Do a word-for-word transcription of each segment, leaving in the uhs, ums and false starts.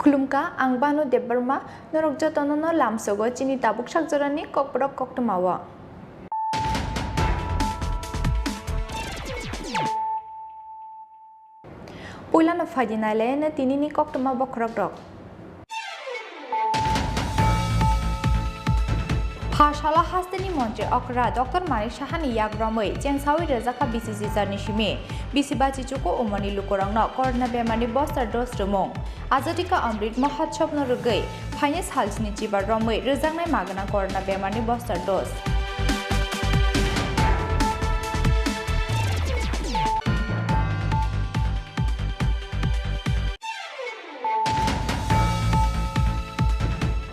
Khulumkha, ang Banu Debbarma, norok jotono no lamsogo chini tabuk sakjorani kokborok koktwmao. Puilano phaidi nailaina tinini koktwma bokhorokrok. Phasalo hasteni montri okra Doctor Manik Sahani yak romwi chengsawi rwjakha bisi jijani simi. Bisi bachi chuku umorni lukurokno corona bemarni booster dose rwmung. Azadi ka Amrit Mahotsav no rwgwi phaini salsini chibar romwi rwjaknai magwnang corona bemarni booster dose.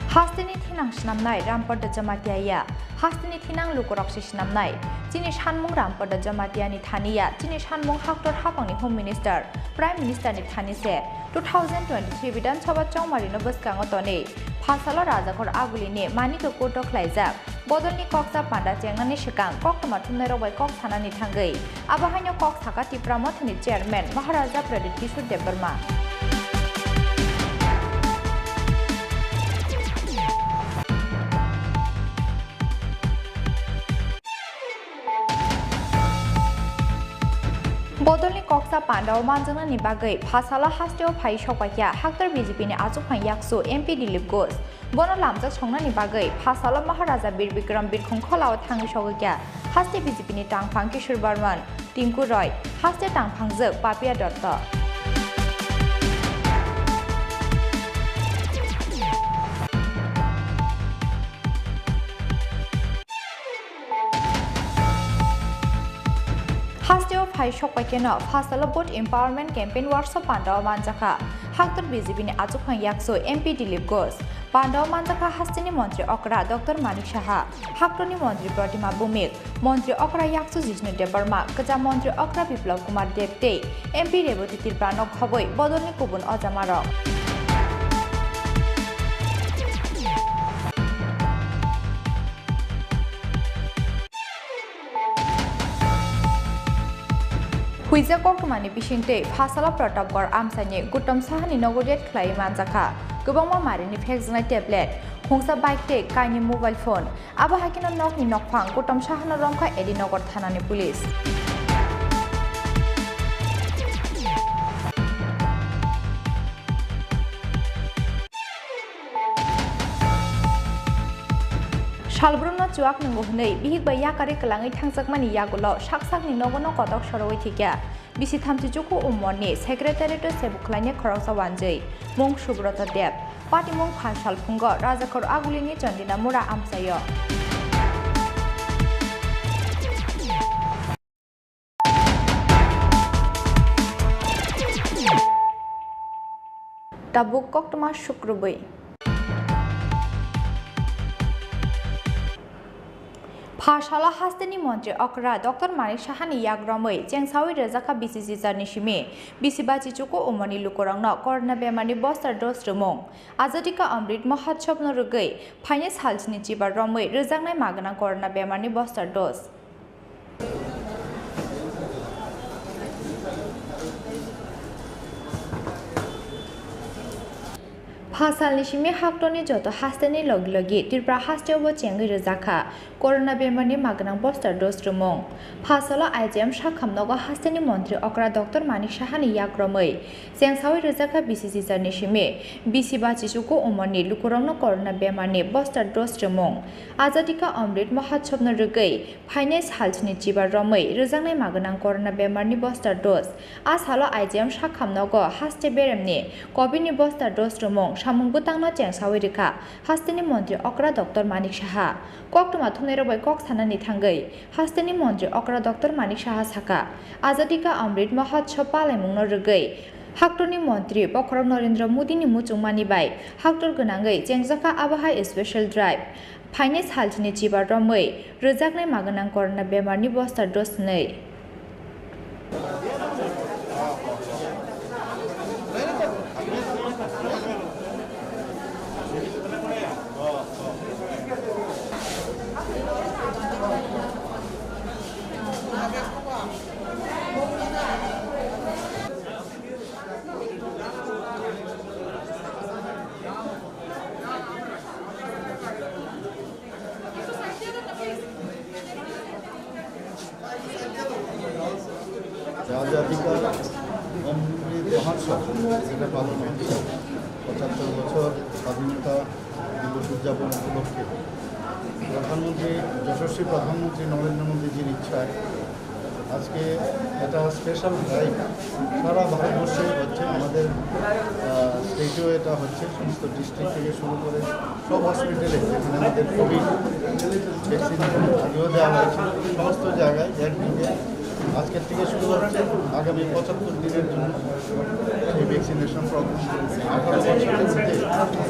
Hasteni thinang swnamnai Rampada Jamatia ya. Hasteni thinang lukurok se swnamnai. Chini sanmung Rampada Jamatia ni thani ya. Chini sanmung haktor hapangni Home Minister, Prime Minister ni thani se. Two thousand twenty-three Bidhan Sabha chongmarino bwskango tonwi phasalo Rajakhor Agulini Manikya Court o khlaijak bodolni koksa panda chengnani swkang koktwma thumnairok bai kok sanani thangwi abo haino kok sakha Tipra Mothani Chairman Maharaja Pradyut Kishore Debbarma. Bodolni koksa pandao manjaknani bagwi phasalo hasteo phai sokpaikha haktor B J P ni achukphang yaksu M P Dilip Ghosh. Bono lamjak songnani bagwi phasalo Maharaja Bir Bikram Birkhung Kholao thangwi sogwikha haste B J P ni tangphang Kishore Barman, Tinku Roy, haste tangphangjwk Papia Dotto. Hasteo phai sokpaikeno phasalo Vote Empowerment Campaign workshop pandao manjakha haktor B J P ni achukphang yaksu M P Dilip Ghosh. Pandao manjakha hasteni montri okra Doctor Manik Saha, haktorni montri Pratima Bhowmik, montri okra yaksu Jishnu Debbarma, kwcham montri okra Biplab Kumar Deb tei M P Rebati Tripura no khobwi bodolni kubun ojamarok. Huijak koktwmani bisingtwi phasalo Pratapgarh amchaini Gautam Sahani nogo raid khlaiwi manjakha kwbangma marini phekjaknai tablet, khungsa bike tei kainwi mobile phone. Abo hai kheno nokni nokphang Gautam Sahano romkha A D Nagar thanani police. Salbrumno chuak nwngo hwnwi bihik bai yakarwi kwlangwi thangjakmani yagulo sak sakni nogono kotok sorowi thikya bisi thamchi chuku umorni secretariat-o sebu khlainai khoroksa wanjwi mung Subrata Deb, patimung phan salphungo Rajakhor Agulini Chandina Mura amchaio. Tabuk koktwma sukrubwi. Phasalo hasteni montri okra Doctor Manik Sahani yak romwi chengsawi rwjakha bisi jijani simi. Bisi bachi chuku umorni lukurokno corona bemarni booster dose rwmung. Azadi ka Amrit Mahotsav no rwgwi phaini salsini chibar romwi rwjaknai magwnang corona bemarni booster dose. Phasalni simi haktorni joto hasteni logi logi Tripura hasteo bo chengwi rwjakha corona bemarni magwnang booster dose rwmung. Phasalo I G M sakham nogo hasteni montri okra Doctor Manik Sahani yak romwi chengsawi rwjakha bisi jijani simi bisi bachi chuku umorni lukurokno corona bemarni booster dose rwmung. Azadi ka Amrit Mahotsav no rwgwi phainai salsini chibar romwi rwjaknai magwnang corona bemarni booster dose. A salo I G M sakham nogo haste beremni covid ni booster dose rwmung samung bwtangno chengsawi rwkha hasteni montri okra Doctor Manik Saha. Koktwma thumnairok bai kok sanani thangwi hasteni montri okra Doctor Manik Saha sakha, Azadi ka Amrit Mahotsav palaimungno rwgwi haktorni montri bokhorok Narendra Modini muchungmani bai haktor gwnangwi chengjakha abo hai special drive. Phainai salsini chibar romwi rwjaknai magwnang corona bemarni booster dose hwnwi. আজাদী কা অমৃত মহোৎসব, যেটা পালন হচ্ছে পঁচাত্তর বছর স্বাধীনতা দিবস উদযাপন উপলক্ষে, প্রধানমন্ত্রী, যশস্বী প্রধানমন্ত্রী নরেন্দ্র মোদীজির ইচ্ছায় আজকে এটা স্পেশাল ড্রাইভ সারা ভারতবর্ষে হচ্ছে। আমাদের স্টেটেও এটা হচ্ছে, সমস্ত ডিস্ট্রিক্ট থেকে শুরু করে সব হসপিটালে, যেখানে আমাদের কোভিড ভ্যাকসিন আগেও দেওয়া হয়েছে, সমস্ত জায়গায় একযোগে আজকের থেকে শুরু হচ্ছে আগামী পঁচাত্তর দিনের জন্য এই ভ্যাকসিনেশন প্রোগ্রাম চলছে। আঠারো বছরের মধ্যে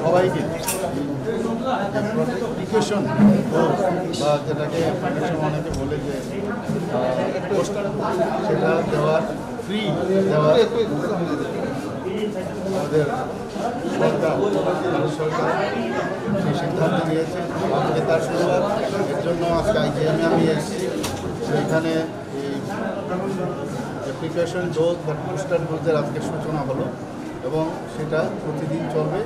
সবাইকে যে প্রোটেকশন বা যেটাকে অনেক সময় অনেকে বলে যে বুস্টার, সেটা দেওয়ার, ফ্রি দেওয়ার আমাদের সরকার, ভারত সরকার সেই সিদ্ধান্ত নিয়েছে। আজকে তার শুরুয়াত, এর জন্য আজকে আইজিএমে আমি এসেছি। এখানে এই যে প্রিপারেশন ডোজ বা বুস্টার ডোজের আজকে সূচনা হলো এবং সেটা প্রতিদিন চলবে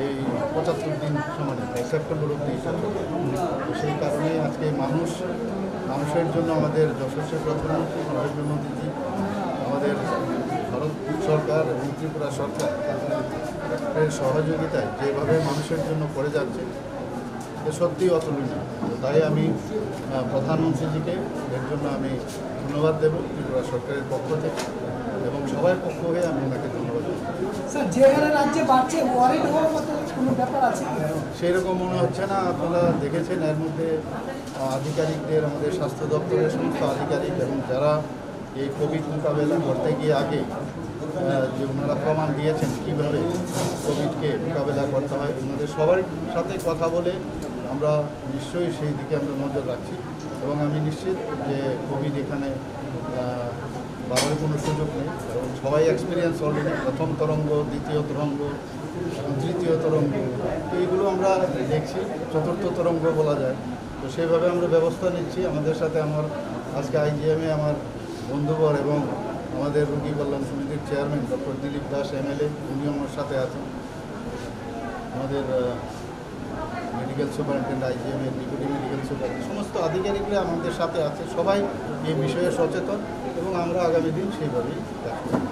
এই পঁচাত্তর দিন সমানে, প্রায় সেপ্টেম্বর অবধি এটা চলবে। তো সেই কারণে আজকে মানুষ, মানুষের জন্য আমাদের যশস্বী প্রধানমন্ত্রী নরেন্দ্র মোদীজি, আমাদের ভারত সরকার এবং ত্রিপুরা সরকার এর সহযোগিতায় যেভাবে মানুষের জন্য করে যাচ্ছে, এটা সত্যিই অতুলনীয়। তো তাই আমি, আহ, প্রধানমন্ত্রীজিকে এর জন্য আমি ধন্যবাদ দেব ত্রিপুরা সরকারের পক্ষ থেকে, এবং সবার পক্ষ হয়ে আমি ওনাকে ধন্যবাদ দেব। স্যার, যে হারে রাজ্যে বাড়ছে, ওয়ারিড হওয়ার মতো কোনো ব্যাপার আছে কি? সেই রকম মনে হচ্ছে না। আপনারা দেখেছেন, এর মধ্যে, আহ, আধিকারিকদের, আমাদের স্বাস্থ্য দপ্তরের সমস্ত আধিকারিক এবং যারা এই কোভিড মোকাবেলা করতে গিয়ে আগে, আহ, যে ওনারা প্রমাণ দিয়েছেন কীভাবে কোভিডকে মোকাবেলা করতে হয়, ওনাদের সবার সাথে কথা বলে আমরা নিশ্চয়ই সেই দিকে আমরা নজর রাখছি। এবং আমি নিশ্চিত যে কোভিড এখানে, আহ, বাড়ার কোনো সুযোগ নেই, কারণ সবাই এক্সপিরিয়েন্স অলরেডি, প্রথম তরঙ্গ, দ্বিতীয় তরঙ্গ, তৃতীয় তরঙ্গ, তো এগুলো আমরা দেখছি, চতুর্থ তরঙ্গ বলা যায়। তো সেইভাবে আমরা ব্যবস্থা নিচ্ছি। আমাদের সাথে আমার আজকে আইজিএমে আমার বন্ধুবর এবং আমাদের রোগী কল্যাণ সমিতির চেয়ারম্যান ডক্টর দিলীপ দাস এমএলএ, উনিও আমার সাথে আছেন। আমাদের, আহ, মেডিকেল সুপারিনটেন্ডেন্ট, আইজিএম এর ডেপুটি মেডিকেল সুপারিনটেন্ডেন্ট, সমস্ত আধিকারিকরা আমাদের সাথে আছে। সবাই এই বিষয়ে সচেতন এবং আমরা আগামী দিন সেইভাবেই কাজ করব।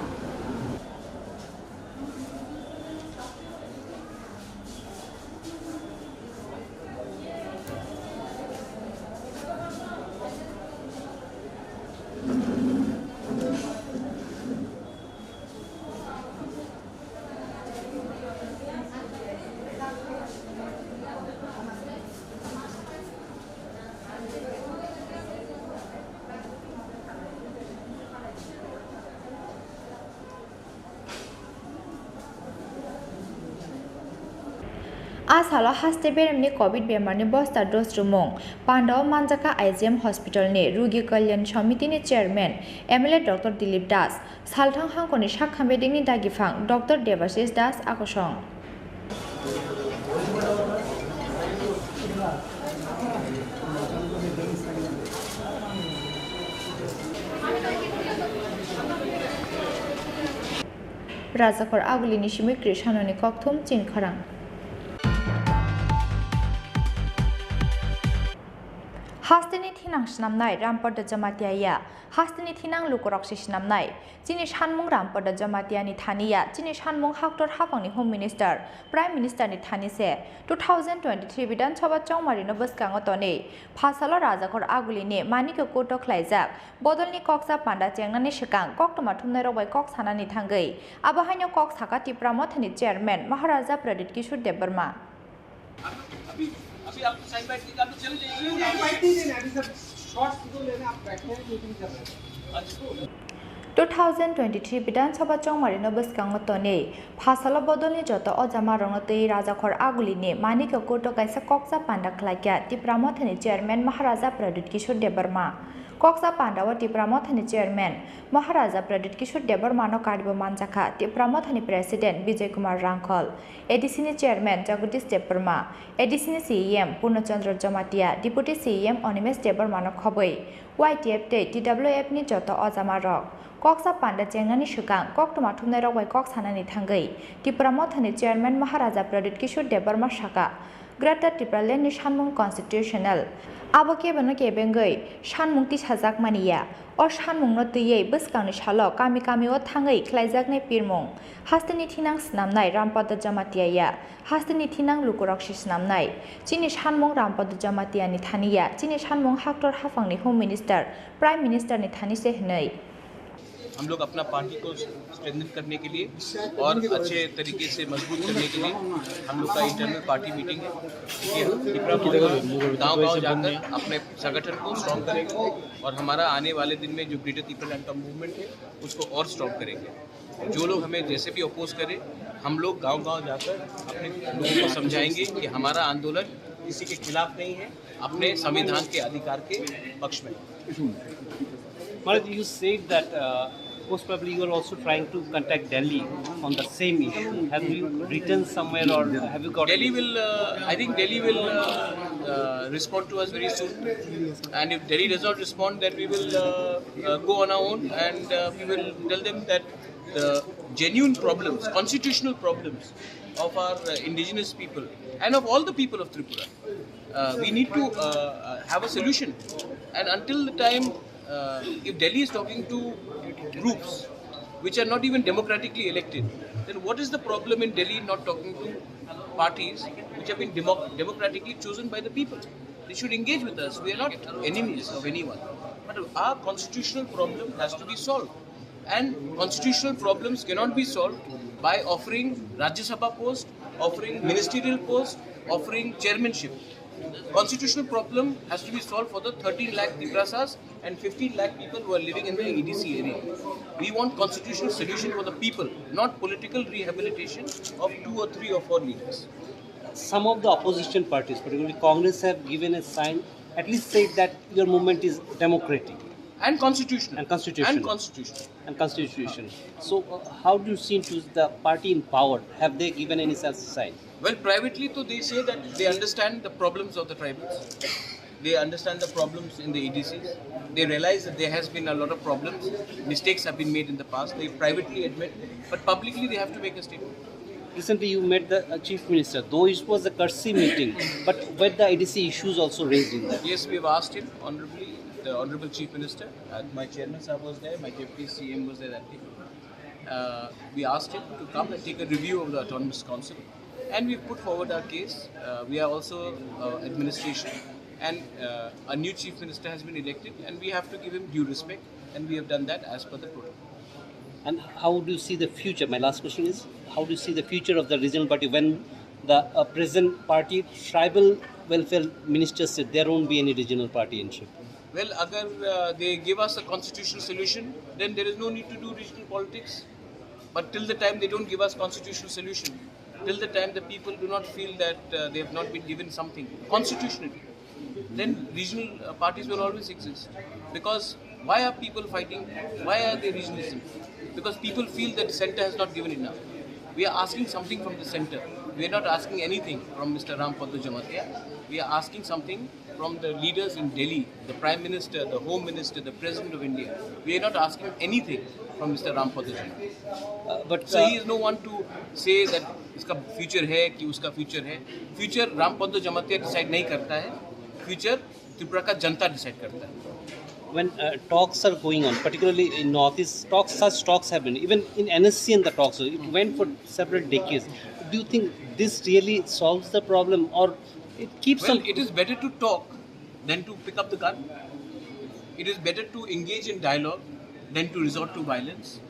A salo haste beremni covid bemarni bosta dose rwmung pandao manjakha I G M hospitalni Rugi Kalyan Samitini chairman M L A Doctor Dilip Das, salthang hangkoni sak hamya dingni dagiphang Doctor Debashish Das akosong. Rajakhor Agulini simi Krishanoni kokthum chini khorang. Hasteni thinang swnamnai Rampada Jamatia ya, hasteni thinang lukurok se swnamnai. Chini sanmung Rampada Jamatia ni thani ya, chini sanmung haktor haphangni Home Minister, Prime Minister ni thani se. Two thousand twenty-three Bidhan Sabha chongmari no bwskango tonwi, phasalo Rajakhor Aguli ni Manikya Court o khlaijak bodolni koksa panda chengnani swkang koktwma thumnairok bai kok sanani thangwi. Abo haino kok saka Tipra Mothani Chairman Maharaja Pradyut Kishore Debbarma. अभी, अभी आप side by side आप चले जाइए। नहीं, नहीं, बैठ नहीं देना, अभी सब शॉट्स को लेना, आप बैठे हैं, मीटिंग कर रहे हैं। अच्छा। Two thousand twenty-three Bidhan Sabha chongmari no bwskango tonwi, phasalo bodolni joto ojamarokno twi Rajakhor Agulini Manikya Court o kaisa koksa panda khlaikha Tipra Mothani Chairman Maharaja Pradyut Kishore Debbarma. Koksa pandao Tipra Mothani Chairman Maharaja Pradyut Kishore Debbarmano karibo manjakha Tipra Mothani President Bijoy Kumar Rangkhol, A D C ni Chairman Jagadish Debbarma, A D C ni C E M Purno Chandra Jamatia, Deputy C E M Animesh Debbarmano khobwi, Y T F tei T W F ni joto ojamarok. Koksa panda chengnani swkang koktwma thumnairok bai kok sanani thangwi Tipra Mothani Chairman Maharaja Pradyut Kishore Debbarma saka, Greater Tipraland ni sanmung constitutional. Abo kebono kebengwi sanmung tisajak mani ya. O sanmungno twiwi bwskangni salo kami kamio thangwi khlaijaknai pirmung. Hasteni thinang snamnai Rampada Jamatia ya. Hasteni thinang lukurok se snamnai. Chini sanmung Rampada Jamatia ni thani ya. Chini sanmung haktor haphangni Home Minister, Prime Minister ni thani se hwnwi. हम लोग अपना पार्टी को स्ट्रेंथन करने के लिए और अच्छे तरीके से मजबूत करने के लिए हम लोग का इंटरनल पार्टी मीटिंग है। ये हम त्रिपुरा मोर्चा गांव-गांव जाकर अपने संगठन को स्ट्रॉन्ग करेंगे और हमारा आने वाले दिन में जो ग्रेटर तिप्रालैंड का मूवमेंट है, उसको और स्ट्रॉन्ग करेंगे। जो लोग हमें जैसे भी अपोज करें, हम लोग गांव-गांव जाकर अपने लोगों को समझाएंगे कि हमारा आंदोलन किसी के खिलाफ नहीं है, अपने संविधान के अधिकार के पक्ष में है। Maharaj, you said that, uh, most probably you are also trying to contact Delhi on the same issue. Have you written somewhere or have you got Delhi will, uh, I think Delhi will, uh, uh, respond to us very soon. And if Delhi does not respond, then we will, uh, uh, go on our own and, uh, we will tell them that the genuine problems, constitutional problems of our, uh, indigenous people and of all the people of Tripura, uh, we need to, uh, uh, have a solution. And until the time, uh, if Delhi is talking to groups which are not even democratically elected, then what is the problem in Delhi not talking to parties which have been demo-, democratically chosen by the people? They should engage with us. We are not enemies of anyone. But our constitutional problem has to be solved. And constitutional problems cannot be solved by offering Rajya Sabha post, offering ministerial post, offering chairmanship. Constitutional problem has to be solved for the thirteen lakh Tiprasas and fifteen lakh people who are living in the A D C area. We want constitutional solution for the people, not political rehabilitation of two or three or four leaders. Some of the opposition parties, particularly Congress, have given a sign, at least said that your movement is democratic. And constitutional. And constitutional. And constitutional. And constitution. So, uh, how do you seem to the party in power? Have they given any such sign? Well, privately, though, they say that they understand the problems of the tribals. They understand the problems in the A D Cs. They realize that there has been a lot of problems. Mistakes have been made in the past. They privately admit, but publicly they have to make a statement. Recently, you met the, uh, chief minister, though it was a courtesy meeting, but were the A D C issues also raised in that? Yes, we have asked him, honorably, the honorable chief minister. Uh, my chairman sir was there, my deputy C M was there that day. Uh, we asked him to come and take a review of the autonomous council, and we put forward our case. Uh, we are also, uh, administration, and, uh, a new chief minister has been elected, and we have to give him due respect, and we have done that as per the protocol. And how do you see the future? My last question is, how do you see the future of the regional party when the, uh, present party tribal welfare minister said there won't be any regional party in Shillong? Well, agar, uh, they give us a constitutional solution, then there is no need to do regional politics. But till the time they don't give us constitutional solution, till the time the people do not feel that, uh, they have not been given something constitutionally, then regional, uh, parties will always exist. Because why are people fighting? Why are they regionalism? Because people feel that the center has not given enough. We are asking something from the center. We are not asking anything from Mister Rampada Jamatia. We are asking something from the leaders in Delhi, the Prime Minister, the Home Minister, the President of India. We are not asking anything from Mister Rampada Jamatia. Uh, but, So uh, he is no one to say that इसका फ्यूचर है कि उसका फ्यूचर है। फ्यूचर रामपद जमातिया डिसाइड नहीं करता है, फ्यूचर त्रिपुरा का जनता डिसाइड करता है। When, uh, talks are going on, particularly in Northeast, talks, such talks have been, even in N S C N the talks, it went for several decades. Do you think this really solves the problem, or it keeps Well, on it is better to talk than to pick up the gun. It is better to engage in dialogue than to resort to violence.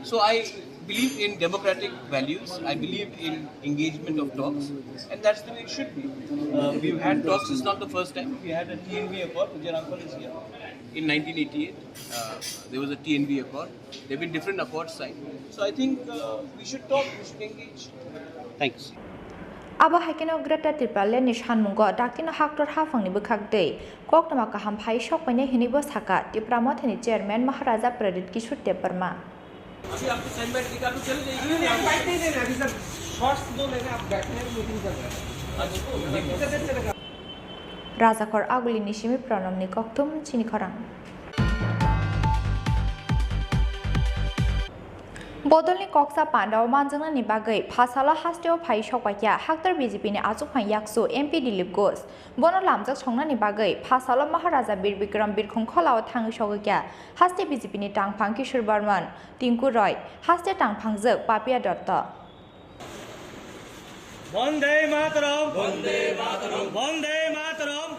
So I believe in democratic values. I believe in engagement of talks, and that's the way it should be. Uh, we've had talks. It's not the first time. We had a T N V accord. Vijay Ramphal is here. In nineteen eighty-eight, uh, there was a T N V accord. There have been different accords signed. So I think, uh, we should talk. We should engage. Thanks. Abo hai kheno Greater Tipraland ni sanmungo daktino haktor haphangni bwkhak twi koktwma kaham phai sok painai hwnwi bo sakha Tipra Mothani chairman Maharaja Pradyut Kishore Debbarma. अभी आपको साइन बैठ के आप चले जाइए। नहीं, नहीं, आप बैठ नहीं देना, अभी सर, शॉर्ट्स दो लेने आप बैठने हैं, मीटिंग कर रहे हैं। Rajakhor Aguli ni simi Pranam ni kokthum chini khorang. Bodolni koksa pandao manjaknani bagwi phasalo hasteo phai sokpaikha haktor B J P ni achukphang yaksu M P Dilip Ghosh. Bono lamjak songnani bagwi phasalo Maharaja Bir Bikram Birkhung Kholao thangwi sogwikha haste B J P ni tangphang Kishore Barman, Tinku Roy, haste tangphangjwk Papia Dotto. Vande Mataram! Vande Mataram! Vande Mataram!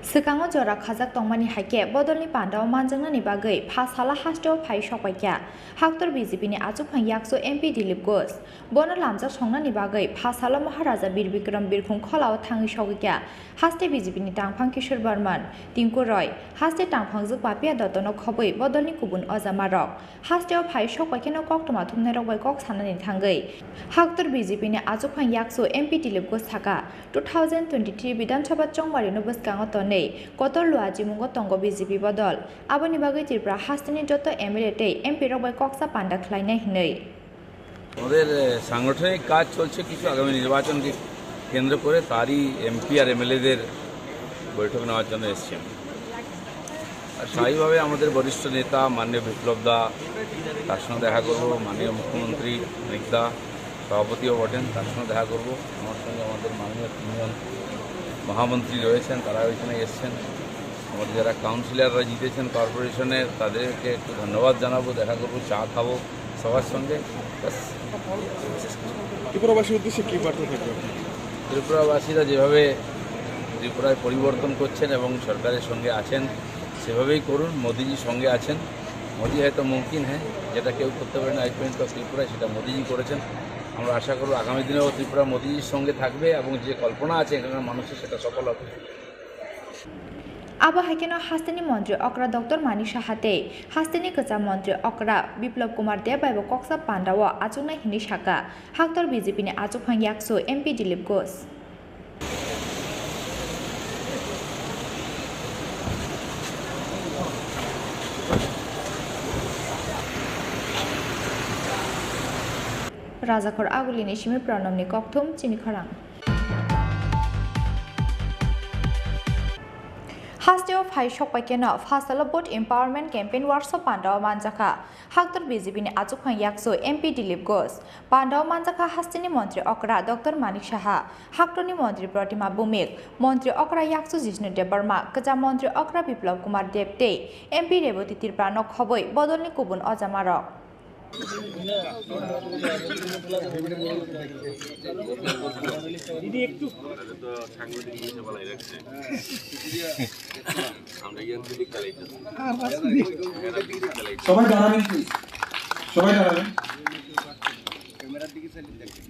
Swkango jora khajak tongmani hai khe bodolni pandao manjaknani bagwi phasalo hasteo phai sokpaikha haktor B J P ni achukphang yaksu M P Dilip Ghosh. Bono lamjak songnani bagwi phasalo Maharaja Bir Bikram Birkhung Kholao thangwi sogwikha haste B J P ni tangphang Kishore Barman, Tinku Roy, haste tangphangjwk Papia Dottono khobwi bodolni kubun ojamarok. Hasteo phai sokpaikheno koktwma thumnairok bai kok sanani thangwi haktor B J P ni achukphang yaksu M P Dilip Ghosh sakha, two thousand twenty-three Bidhan Sabha chongmarino bwskango tonwi kotor lua chimungo tongo B J P bodol. Aboni bagwi Tripura hasteni joto M L A tei M P rok bai koksa panda khlainai hwnwi. আমাদের, এ, সাংগঠনিক কাজ চলছে, কিছু আগামী নির্বাচনকে কেন্দ্র করে তারই এমপি আর এমএলএদের বৈঠক নেওয়ার জন্য এসছি আমি। আর স্থায়ীভাবে আমাদের বরিষ্ঠ নেতা মাননীয় বিপ্লব দা, তার সঙ্গে দেখা করব, মাননীয় মুখ্যমন্ত্রী মানিক দা, সভাপতিও বটেন, তার সঙ্গে দেখা করব। আমার সঙ্গে আমাদের মাননীয় তিনজন মহামন্ত্রী রয়েছেন, তারা ওইখানে এসছেন। আমাদের যারা কাউন্সিলররা জিতেছেন কর্পোরেশনের, তাদেরকে একটু ধন্যবাদ জানাবো, দেখা করব, চা খাবো। সবার সঙ্গে। ব্যাস। ত্রিপুরাবাসীর উদ্দেশ্যে কি বার্তা থাকবে আপনার? ত্রিপুরাবাসীরা যেভাবে ত্রিপুরায় পরিবর্তন করছেন এবং সরকারের সঙ্গে আছেন, সেভাবেই করুন। মোদিজি সঙ্গে আছেন, মোদি হয়তো মুমকিন হ্যাঁ, যেটা কেউ করতে পারে না আজ পর্যন্ত ত্রিপুরায়, সেটা মোদিজি করেছেন। আমরা আশা করব আগামী দিনেও ত্রিপুরা মোদিজির সঙ্গে থাকবে এবং যে কল্পনা আছে এখানকার মানুষের, সেটা সফল হবে। Abo hai kheno hasteni montri okra Doctor Manik Saha tei hasteni kwcham montri okra Biplab Kumar Deb bai bo koksa pandao achuknai hwnwi sakha haktor B J P ni achukphang yaksu M P Dilip Ghosh. Rajakhor Agulini simi Pranamni kokthum chini khorang. Hasteo phai sokpaikheno phasalo Vote Empowerment Campaign Workshop pandao manjakha haktor B J P ni achukphang yaksu M P Dilip Ghosh. Pandao manjakha hasteni montri okra Doctor Manik Saha, haktorni montri Protima Bhumik, montri okra yaksu Jishnu Debbarma, kwcham montri okra Biplab Kumar Deb tei M P Rebati Tripura no khobwi bodolni kubun ojamarok. দিদি একটু। ওরা তো সাংবাদিক হিসেবে লাই রাখছে। আমরা ইয়ান দিদি কালাই তো। সবাই দাঁড়াবেন প্লিজ, সবাই দাঁড়াবেন। ক্যামেরার দিকে চালিয়ে দেখেন।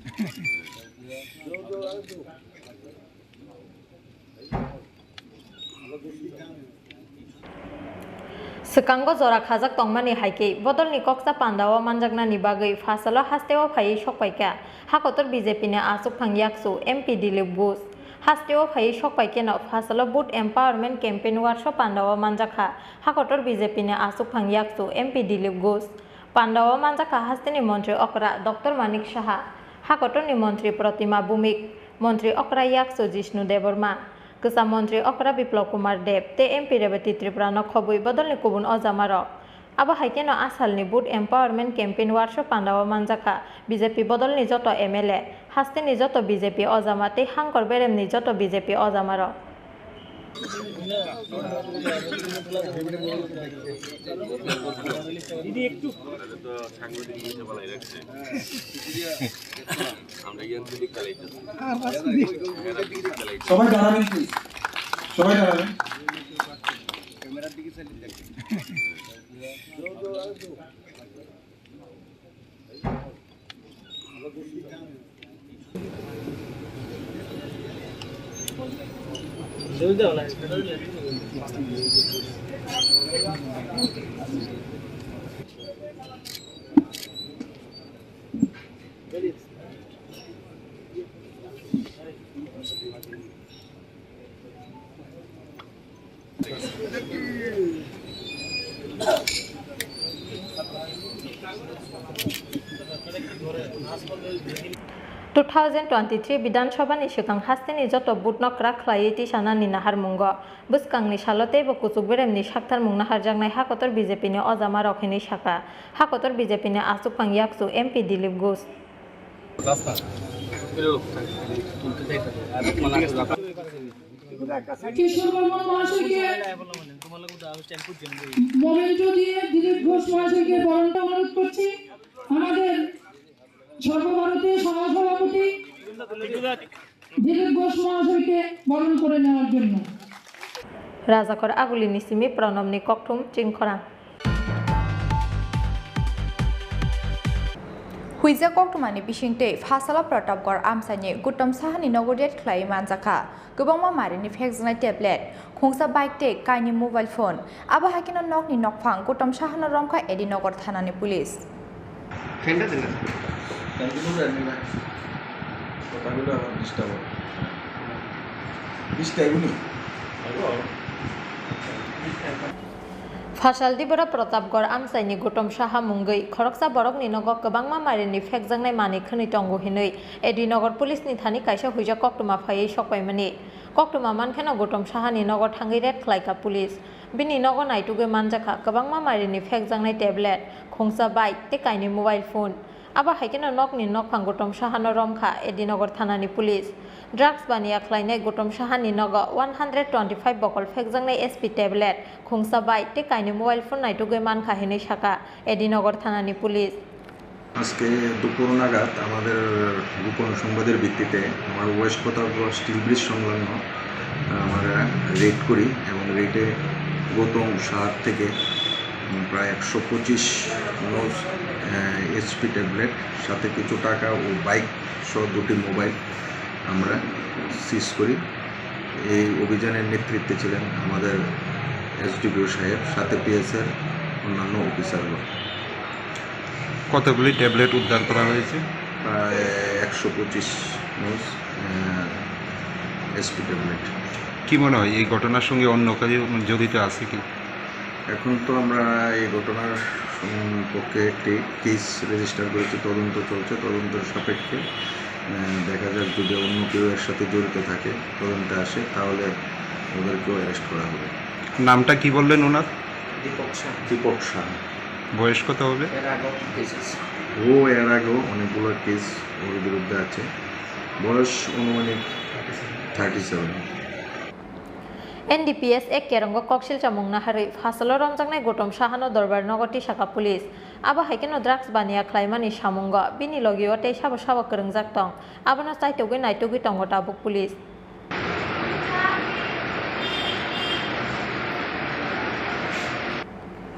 Swkango jora khajak tongmani hai khe bodolni koksa pandao manjaknani bagwi phasalo hasteo phaiwi sokpaikha hakotor B J P ni achukphang yaksu M P Dilip Ghosh. Hasteo phaiwi sokpaikheno phasalo Vote Empowerment Campaign Workshop pandao manjakha hakotor B J P ni achukphang yaksu M P Dilip Ghosh. Pandao manjakha hasteni montri okra Doctor Manik Saha, hakotorni montri Protima Bhumik, montri okra yaksu Jishnu Debbarma, kwcham montri okra Biplab Kumar Deb tei M P Rebati Tripura no khobwi bodolni kubun ojamarok. Abo hai kheno asalni Vote Empowerment Campaign Workshop pandao manjakha B J P bodolni joto M L A, hasteni joto B J P ojama tei hangkor beremni joto B J P ojamarok. দিদি একটু। ওরা তো সাংবাদিক হিসেবে লাই রাখছে। আমরা ইয়ান দিদি কালাই তো। ক্যামেরার দিকে চালাই তো। সবাই দাঁড়াবেন প্লিজ, সবাই দাঁড়াবেন। ক্যামেরার দিকে চালিয়ে দেখেন। Two thousand twenty-three Bidhan Sabha ni swkang hasteni joto vote no kwrak khlaiwi tisanani naharmungo bwskangni salo teibo kuchuk beremni saktharmung naharjaknai hakotor B J P ni ojamarok hinwi sakha hakotor B J P ni achukphang yakchu M P Dilip Ghosh. কিশোর বর্মন মহাশয়কে মোমেন্টো দিয়ে দিলীপ ঘোষ মহাশয়কে বরণটা অনুরোধ করছি। আমাদের সর্বভারতীয় সহসভাপতি দিলীপ ঘোষ মহাশয়কে বরণ করে নেওয়ার জন্য। Rajakhor Agulini simi Pranobni kokthum Chini khorang. Huijak koktwmani bisingtwi Phasalao Pratapgarh amchaini Gautam Sahani nogo raid khlaiwi manjakha kwbangma marini phekjaknai tablet, khungsa bike tei kainwi mobile phone. Abo hai kheno nokni nokphang Gautam Sahano romkha A D Nagar thanani police. Phasal Dibora Pratapgarh amchaini Gautam Saha mungwi khoroksa borokni nogo kwbangma marini phekjaknai manwi khwnwi tongo hinwi A D Nagar police ni thani kaisa huijak koktwma phaiwi sokpaimani. Koktwma mankheno Gautam Sahani nogo thangwi raid khlaikha police. Bini nogo naitugwi manjakha kwbangma marini phekjaknai tablet, khungsa bike tei kainwi mobile phone. Abo hai kheno nokni nokphang Gautam Sahano romkha A D Nagar thanani police. Drugs baniya khlainai Gautam Sahani nogo one hundred twenty five bokol phekjaknai S P tablet, khungsa bike tei kainwi mobile phone naitugwi mankha hinwi sakha A D Nagar thanani police. আজকে দুপুর নাগাদ আমাদের গোপন সংবাদের ভিত্তিতে আমার ওয়েস্ট Pratapgarh still bridge সংলগ্ন আমরা রেড করি এবং রেডে গৌতম সাহার থেকে, উম, প্রায় একশো পঁচিশ নজ, আহ, এসপি ট্যাবলেট, সাথে কিছু টাকা ও বাইক সহ দুটি মোবাইল আমরা সিজ করি। এই অভিযানের নেতৃত্বে ছিলেন আমাদের এসডিপিও সাহেব, সাথে পিএসের অন্যান্য অফিসারগণ। কতগুলি ট্যাবলেট উদ্ধার করা হয়েছে? প্রায় একশো পঁচিশ নজ, আহ, এসপি ট্যাবলেট। কি মনে হয়, এই ঘটনার সঙ্গে অন্য কেউ জড়িত আছে কি? এখন তো আমরা এই ঘটনার সম্পর্কে একটি কেস রেজিস্টার করেছি, তদন্ত চলছে। তদন্তের সাপেক্ষে, আহ, দেখা যাক, যদি অন্য কেউ এর সাথে জড়িত থাকে, তদন্তে আসে, তাহলে ওদেরকেও অ্যারেস্ট করা হবে। নামটা কি বললেন ওনার? দীপক শাহ। দীপক শাহ। বয়স কত হবে? এর আগেও কেস আছে। ও এর আগেও অনেকগুলো কেস ওর বিরুদ্ধে আছে। বয়স অনুমানিক thirty seven. N D P S A Kerongo koksil chamung naharwi Phasalao romjaknai Gautam Sahano Dorbar nogo tisakha police. Abo hai kheno drugs baniya khlaimani samungo bini logio tei sabo sabo kwrwngjak tong. Abono chaitogwi naitugwi tongo tabuk police.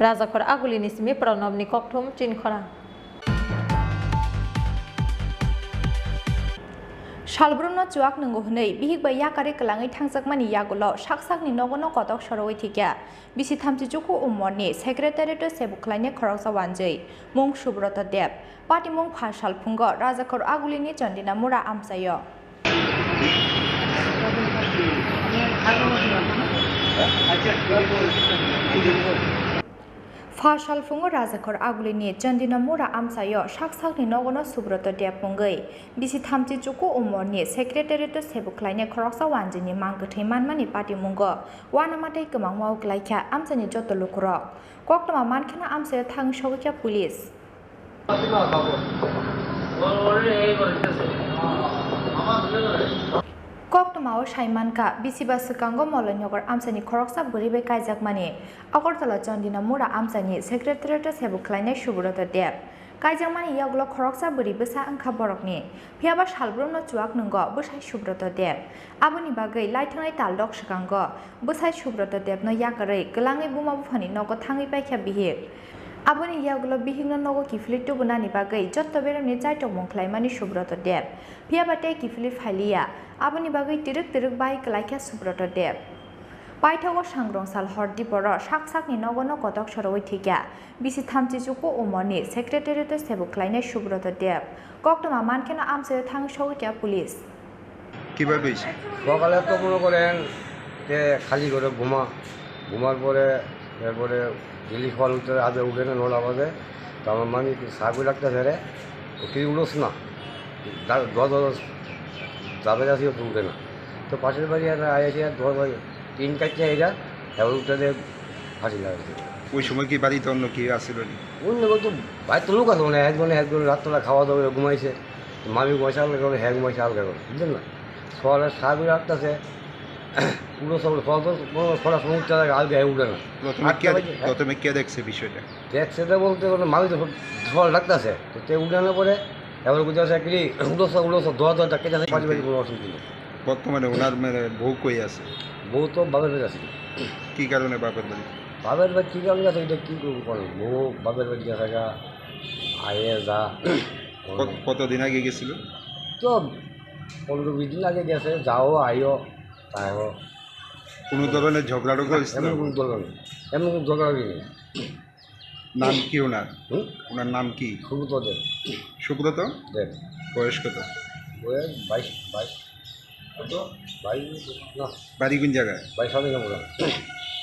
Rajakhor Agulini simi Pranobni kokthum Chini khorang. Salbrumno chuak nwngo hwnwi bihik bai yakarwi kwlangwi thangjakmani yagulo sak sakni nogono kotok sorowi thikya bisi thamchi chuku umorni secretariat-o sebuk khlainai khoroksa wanjwi mung Subroto Deb. Patimung pha salphungo Rajakhor Agulini Chandina Mura amchaio. Pha salphungo Rajakhor Agulini Chandina Mura amchaio sak sakni nogono Subroto Deb mungwi bisi thamchi chuku umorni secretariat-o sebuk khlainai khoroksa wanjwini mang kwthwi manmani patimungo uanama tei kwmangma-o kwlaikha amchaini joto lukurok. Koktwma mankheno amchaio thangwi sogwikha police. Koktwmao sai mankha, bisi ba swkango Moloinagar amchaini khoroksa bwrwi bai kaijakmani Agartala Chandina Mura amchaini secretariat-o sebuk khlainai Subroto Deb. Kaijakmani yagulo khoroksa bwrwi bwsa wngkha borokni, phiyaba salbrumno chuak nwngo bwsai Subroto Deb. Aboni bagwi laithangnai taldok swkango bwsai Subroto Debno yakarwi kwlangwi buma buphani nogo thangwi paikha bihik. Aboni yagulo bihikno nogo kiphilwi tubunani bagwi jotto beremni chaitokmung khlaimani Subroto Deb. Phiyaba tei kiphilwi phailiya, aboni bagwi twrwk twrwk bai kwlaikha Subroto Deb. Paithago sangrong sal hor diporo sak sakni nogono kotok sorowi thikya bisi thamchi chuku umorni secretariat-o sebuk khlainai Subroto Deb. Koktwma mankheno amchaio thangwi sogwikha police. কিভাবে হয়েছে? সকালে তো মনে করেন যে খালি করে ঘুমা, ঘুমার পরে এরপরে ডেলি সকাল উঠতে আগে উঠে না নটা বাজে, তো আমার মামি একটু চা করে রাখতেছে রে, ও তুই উঠোস না, দা-, দশ বছর যাবে যাচ্ছি, উঠে না। তো পাশের বাড়ি একটা আইসি আর দশ বাজে, তিন চারটে এরা, এবার উঠে ফাঁসি লাগাইছে। ওই সময় কি বাড়িতে অন্য কেউ আসছিল না? অন্য কেউ তো বাড়িতে লোক আছে, মানে একজনে, একজন রাত্রটা খাওয়া দাওয়া করে ঘুমাইছে, তো মামি ঘুমাইছে আলাদা করে, হ্যাঁ ঘুমাইছে আলাদা করে, বুঝলেন না? সকালে সাড়ে আটটাতে উঠে সকালে, সকাল তো কোনো ছটার সময় উঠতে লাগে, আগে উঠে না। প্রথমে আটটা কে, বাজে, হ্যাঁ? প্রথমে কে দেখছে বিষয়টা? দেখছে তো বলতে কোনো মামি তো সকাল ডাকতেছে, তো তে উঠে না পরে এবার বুঝতে পারছে কি, উঠে সব, উঠে সব, দশ দশ ডাকতে যাচ্ছে, পাঁচ বাজে কোনো অসুবিধা নেই। বর্তমানে ওনার মানে বউ কই আছে? বউ তো বাপের বাড়ি আছে। কি কারণে বাপের বাড়ি? বাপের বাড়ি কি কারণে আছে, এটা কি করবো বলো? বউ বাপের বাড়ি গেছে গা, আয়ে যা। কত-, কতদিন আগে গেছিল? তো পনেরো বিশ দিন আগে গেছে, যাও আইও, তাইও। কোনো ধরনের ঝগড়া টগড়া হয়েছিল? এমন কোনো ঝগড়া নেই, এমন কোনো ঝগড়া নেই। নাম কি ওনার? হুম? ওনার নাম কি? সুব্রত দেব। সুব্রত? দেব। বয়স কত? বয়স বাইশ, বাইশ। কত? বাইশ, না। বাড়ি কোন জায়গায়? বাইশ সালে জন্ম।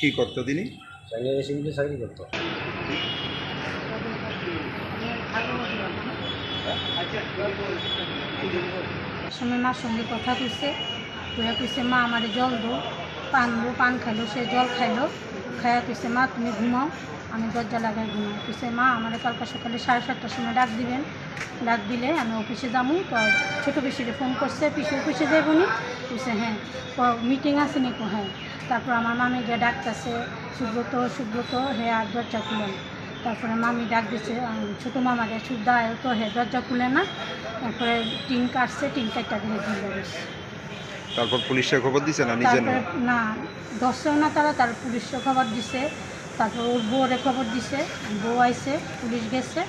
কি করতো তিনি? চাইনিজ এসএমসি চাকরি করতো। সময় মার সঙ্গে কথা কইছে, কইয়া কইছে, "মা, আমারে জল দো, পান দো।" পান খাইলো, সে জল খাইলো, খাইয়া কইছে, "মা, তুমি ঘুমাও।" আমি দরজা লাগাই ঘুমাই। কইছে, "মা, আমারে কালকে সকালে সাড়ে সাতটার সময় ডাক দিবেন, ডাক দিলে আমি অফিসে যামু।" তো ছোট পিসিরে ফোন করছে, "পিসি অফিসে যাইব নি?" কইছে, "হ্যাঁ।" "মিটিং আছে নি?" কো, "হ্যাঁ।" তারপর আমার মামি গিয়ে ডাকতেছে, "সুব্রত, সুব্রত।" হে আর দরজা খুলে না। তারপরে মামি ডাক দিছে, আহ, ছোট মামারে, "সুব্রত, আয় তো।" হে দরজা খুলে না। তারপরে টিন কাটছে, টিন কাটটা দিয়ে দিল। তারপর পুলিশে খবর দিছে না নিজে? তারপরে না, ধরছেও না তারা, তার পুলিশে খবর দিছে, তারপর ওর বউরে খবর দিছে, বউ আইছে, পুলিশ গেছে,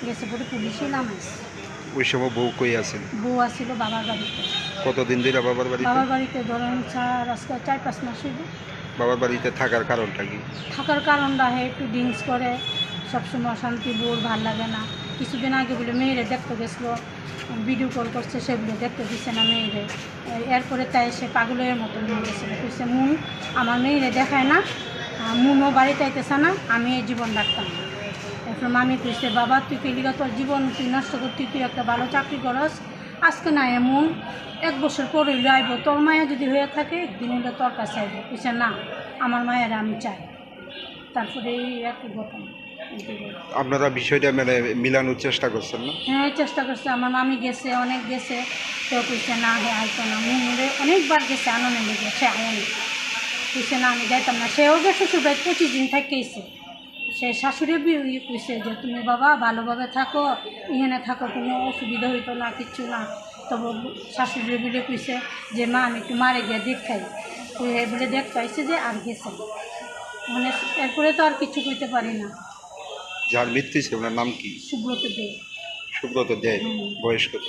গেছে পরে পুলিশই নামাইছে। ওই সময় বউ কই আছিল? বউ আছিল বাবার বাড়িতে। কতদিন ধরে বাবার বাড়িতে? বাবার বাড়িতে ধরেন চার, আজকে চার পাঁচ মাস হইব। বাবার বাড়িতে থাকার কারণটা কি? থাকার কারণটা, হে একটু ড্রিঙ্কস করে, সবসময় অশান্তি, বউর ভাল লাগে না। কিছুদিন আগে বলে মেয়েরে দেখতে গেছিল, ভিডিও কল করছে, সেগুলো দেখতে দিছে না মেয়েরে। এরপরে তাই সে পাগলের মতন হয়ে গেছিল। কইছে, "মুন আমার মেয়েরে দেখায় না, আহ, মুনও বাড়িতে আইতেছে না, আমি এই জীবন রাখতাম না।" এরপর মামি কইছে, "বাবা, তুই কি লিগা তোর জীবন তুই নষ্ট করতি? তুই একটা ভালো চাকরি করস, আজকে না এমন এক বছর পর হইলে আইব, তোর মায়া যদি হয়ে থাকে একদিন হইলে তোর কাছে আইব।" কইছে, "না, আমার মায়ারে আমি চাই।" তারপরে এই একই ঘটনা। আপনারা বিষয়টা মানে মিলানোর চেষ্টা করছেন না? হ্যাঁ, চেষ্টা করছে। আমার মামি গেছে, অনেক গেছে, কেউ কইছে, "না, হে আইতো না।" মুমুরে অনেকবার গেছে, আনন্দ গেছে, আয়নি কইছে, "না, আমি যাইতাম না।" সেও গেছে, শ্বশুর বাড়ি পঁচিশ দিন থাকি আইছে। সে শাশুড়ি বি-, ই কইছে যে, "তুমি বাবা ভালোভাবে থাকো, এখানে থাকো, কোনো অসুবিধা হইতো না, কিচ্ছু না।" তবে শাশুড়ি বলে কইছে যে, "মা, আমি একটু মারে গিয়ে দেখাই।" তো এ বলে দেখতে আইছে যে আর গেছে। মানে এরপরে তো আর কিছু কইতে পারি না। যার মৃত্যু হয়েছে ওনার নাম কি? সুব্রত দে। সুব্রত দে। হুম। বয়স কত?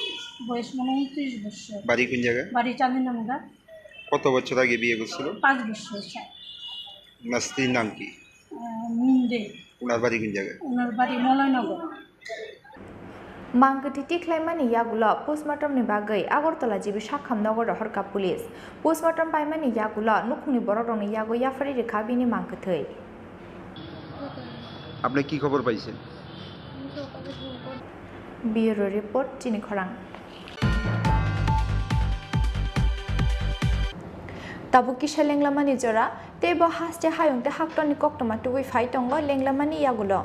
বয়স মনে হয় ত্রিশ বছর। বাড়ি কোন জায়গায়? বাড়ি চাঁদিনামুড়া। কত বছর আগে বিয়ে করছিল? পাঁচ বছর, স্যার। ওনার স্ত্রীর নাম কি? আহ, মিম দে। ওনার বাড়ি কোন জায়গায়? ওনার বাড়ি Malaynagar. Mangkwthwi tikhlaimani yagulo postmortemni bagwi Agartala G B Sakham nogoro horkha police. Postmortem paimani yagulo nukhungni borokrokni yago yapharwi rwkha bini mangkwthwi. আপনি কি খবর পাইছেন? Bureau report, Chini Khorang. Tabuk kisa lenglamani jora, tei bo haste hayung tei haktorni koktwma tubui phai tongo lenglamani yagulo.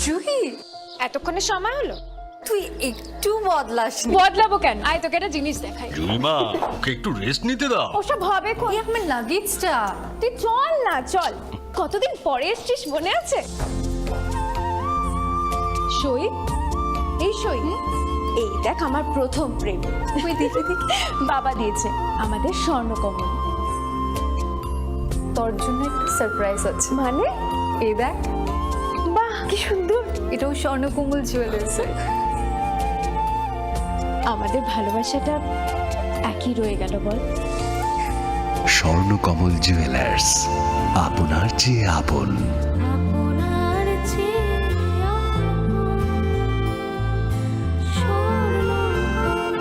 Juhi, এতক্ষণে সময় হলো? তুই একটু বদলাসনি। বদলাবো কেন? আয়, তোকে একটা জিনিস দেখাই। জুইমা, ওকে একটু রেস্ট নিতে দাও। ওসব হবে কোন? এই আমার লাগেজটা। তুই চল না, চল। কতদিন পরে এসছিস, মনে আছে? সই, এই সই, এই দেখ আমার প্রথম প্রেম। ওই দেখি, দেখি। বাবা দিয়েছে আমাদের স্বর্ণকমল। তোর জন্য একটা সারপ্রাইজ আছে। মানে? এই দেখ। বাহ, কি সুন্দর। এটাও স্বর্ণকমল জুয়েলার্সের। আমাদের ভালোবাসাটা একই রয়ে গেল, বল? স্বর্ণকমল জুয়েলার্স, আপনার চেয়ে আপন। আপনার চেয়ে আপন, স্বর্ণকমল।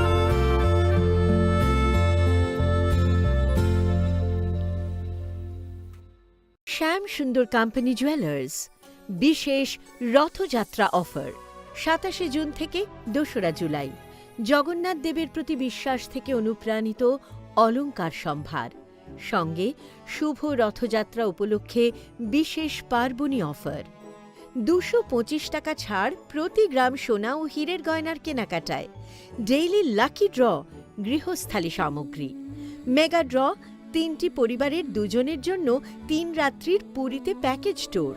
শ্যাম সুন্দর কোম্পানি জুয়েলার্স, বিশেষ রথযাত্রা অফার, সাতাশে জুন থেকে দোসরা জুলাই। জগন্নাথ দেবের প্রতি বিশ্বাস থেকে অনুপ্রাণিত অলংকার সম্ভার, সঙ্গে শুভ রথযাত্রা উপলক্ষে বিশেষ পার্বণী অফার। দুশো পঁচিশ টাকা ছাড় প্রতি গ্রাম সোনা ও হীরের গয়নার কেনাকাটায়। ডেইলি লাকি ড্র, গৃহস্থালী সামগ্রী। মেগা ড্র, তিনটি পরিবারের দুজনের জন্য তিন রাত্রির পুরীতে প্যাকেজ ট্যুর।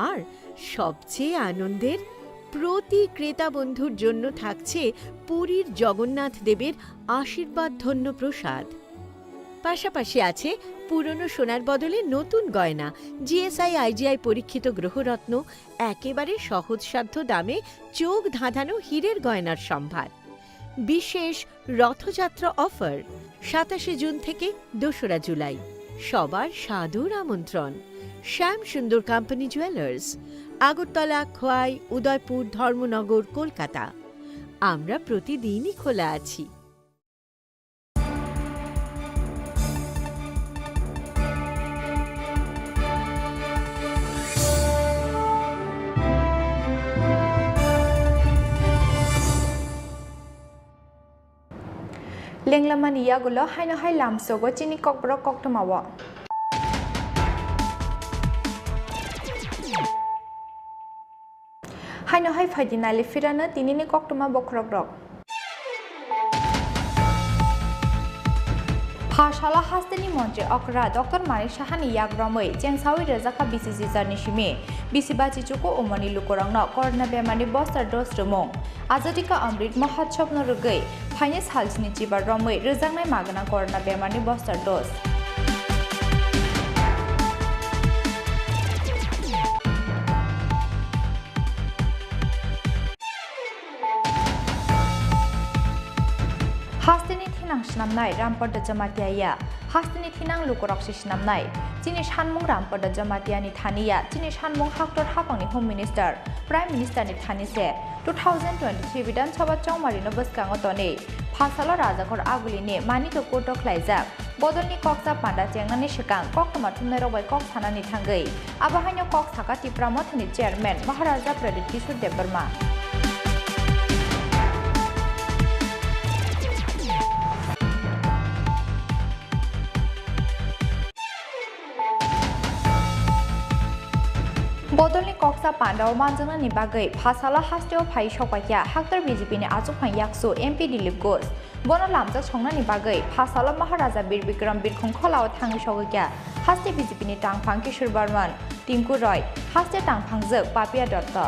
আর সবচেয়ে আনন্দের, প্রতি ক্রেতা বন্ধুর জন্য থাকছে পুরীর জগন্নাথ দেবের আশীর্বাদ ধন্য প্রসাদ। পাশাপাশি আছে পুরনো সোনার বদলে নতুন গয়না, G S I I G I পরীক্ষিত গ্রহরত্ন, একেবারে সহজসাধ্য দামে চোখ ধাঁধানো হীরের গয়নার সম্ভার। বিশেষ রথযাত্রা অফার, সাতাশে জুন থেকে দোসরা জুলাই। সবার সাদর আমন্ত্রণ। শ্যাম সুন্দর কোম্পানি জুয়েলার্স, আগরতলা, খোয়াই, উদয়পুর, ধর্মনগর, কলকাতা। আমরা প্রতিদিনই খোলা আছি। Lenglamani yagulo haino hai lamsogo chini kokborok koktwmao. Haino hai phaidi nali phirano tinini koktwma bokhorokrok. Phasalo hasteni montri okra Doctor Manik Sahani yak romwi chengsawi rwjakha bisi jijani simi. Bisi bachi chuku umorni lukurokno corona bemarni booster dose rwmung. Azadi Ka Amrit Mahotsav no rwgwi phainai salsini chibar romwi rwjaknai magwna corona bemarni booster dose. Hasteni thinang swnamnai Rampada Jamatia ya. Hasteni thinang lukurok se swnamnai. Chini sanmung Rampada Jamatia ni thani ya, chini sanmung haktor haphangni Home Minister, Prime Minister ni thani se. Two thousand twenty-three Bidhan Sabha chongmarino bwskango tonwi phasalo Rajakhor Agulini manito kurto khlaijak. Bodolni koksa panda chengnani swkang koktwma thumnairok bai kok sanani thangwi. Abo haino kok sakha Tipra Mothani Chairman Maharaja Pradyut Kishore Debbarma. Bodolni koksa pandao manjaknani bagwi phasalo hasteo phai sokpaikha haktor B J P ni achukphang yaksu M P Dilip Ghosh. Bono lamjak songnani bagwi phasalo Maharaja Bir Bikram birkhung kholao thangwi sogwikha haste B J P ni tangphang Kishore Barman, Tinku Roy, haste tangphangjwk Papia Dotto.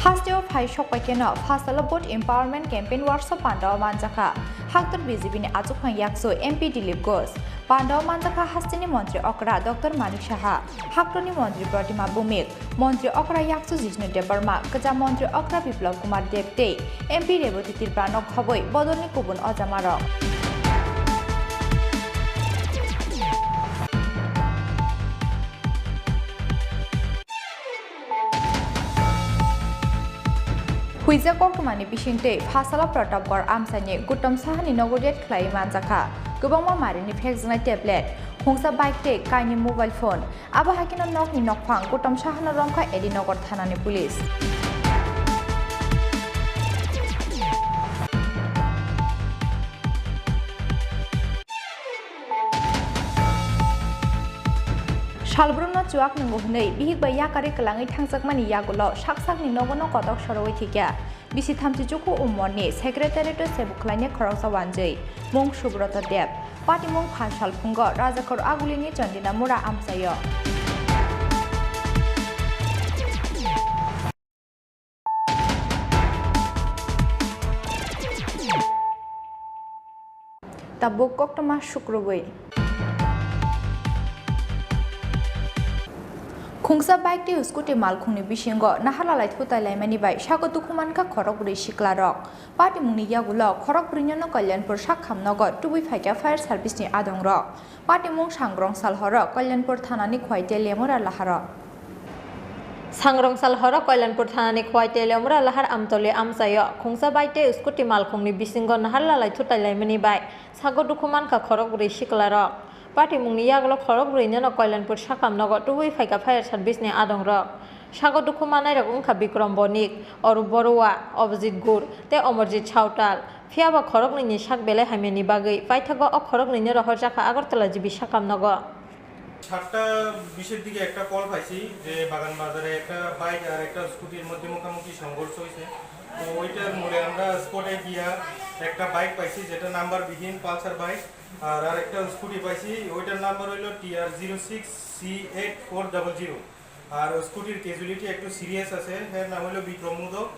Hasteo phai sokpaikeno phasalo Vote Empowerment Campaign Workshop pandao manjakha haktor B J P ni achukphang yaksu M P Dilip Ghosh. Pandao manjakha hasteni montri okra Doctor Manik Saha, haktorni montri Pratima Bhowmik, montri okra yaksu Jishnu Debbarma, kwcham montri okra Biplab Kumar Deb tei M P Rebati Tripurano khobwi bodolni kubun ojamarok. Huijak koktwmani bisingtwi phasalo Pratapgarh amchaini Gautam Sahani nogo raid khlaiwi manjakha kwbangma marini phekjaknai tablet, khungsa bike tei kainwi mobile phone. Abo hai kheno nokni nokphang Gautam Sahano romkha A D Nagar thanani police. Salbrumno chuak nwngo hwnwi bihik bai yakarwi kwlangwi thangjak mani yagulo sak sakni nogono kotok sorowi thikya bisi thamchi chuku umorni secretariat-o se bwkhlaini khoroksa wanjwi mung Subroto Deb, patimung phan salphungo Rajakhor Agulini Chandina Mura amchaio. Tabuk koktwma sukrubwi. Khungsa bike tei scooty malkhungni bisingo naharlalai thutai laimani bai sago dukhu mankha khorokbrwi siklarok. Patimungni yagulo khorokbrwino no Kalyanpur sak khamnogo tubui phaikha fire service ni adongrok. Patimung sangrong salhoro Kalyanpur thanani Khwaite Lemura laharo. Sangrong salhoro Kalyanpur thanani Khwaite Lemura lahar Amtoli amchaio khungsa bike tei scooty malkhungni bisingo naharlalai thutai laimani bai sago dukhu mankha khorokbrwi siklarok. Patimungni yagulo khorokbrwino no Kalyanpur sak khamnogo tubui phaikha fire service ni adongrok. Sago dukhu manairok wngkha Bikram Bonik, Arup Borua, Abhijit Gur tei Amarjit Sautal. Phiyaba khoroknwini sak belai hamyani bagwi paithago o khoroknwino rohorjakha Agartala G B sak khamnogo. সাতটা বিশের দিকে একটা কল পাইছি যে বাগান বাজারে একটা বাইক আর একটা স্কুটির মধ্যে মুখোমুখি সংঘর্ষ হয়েছে। তো ওইটার মোড়ে আমরা স্পটে গিয়া একটা বাইক পাইছি, যেটা নাম্বার বিহীন পালসার বাইক, আর আরেকটা স্কুটি পাইছি, ওইটার নাম্বার হইলো T R zero six C eight four double zero। আর ওই স্কুটির ক্যাজুয়ালিটি একটু সিরিয়াস আছে, এর নাম হইলো বিক্রম মোদক।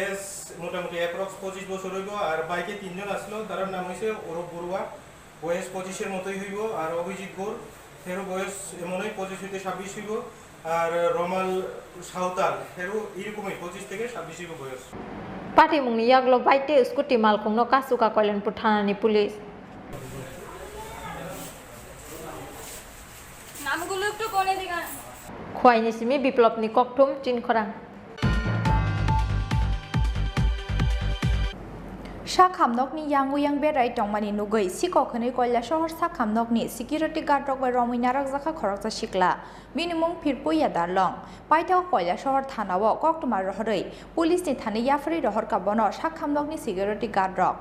এস মোটামুটি অ্যাপ্রক্স পঁচিশ বছর হইব। আর বাইকে তিনজন আসলো, তার নাম হইছে অরূপ বড়ুয়া, বয়স পঁচিশের মতোই হইব। আর অভিজিৎ গৌর, এরও বয়স এমনই পঁচিশ হইতে ছাব্বিশ হইব। আর রমাল সাঁওতাল, এরও এরকমই পঁচিশ থেকে ছাব্বিশ হইব বয়স। Patimungni yagulo bike tei scooty malkhungno kachuka Kalyanpur thanani police. নামগুলো একটু কোণে দিকে আন। Khwaini simi Biplopni kokthum Chinkhorang. Sak khamnokni yang uyang berai tongmani nugwi sikok hwnwi Koilasohor sak khamnokni security guard rok bai romwi narwkjakha khoroksa sikla. Bini mung Phirpuya Darlong. Paithago Koilasohor thanao koktwma rohorwi police ni thani yapharwi rohorkha bono sak khamnokni security guard rok.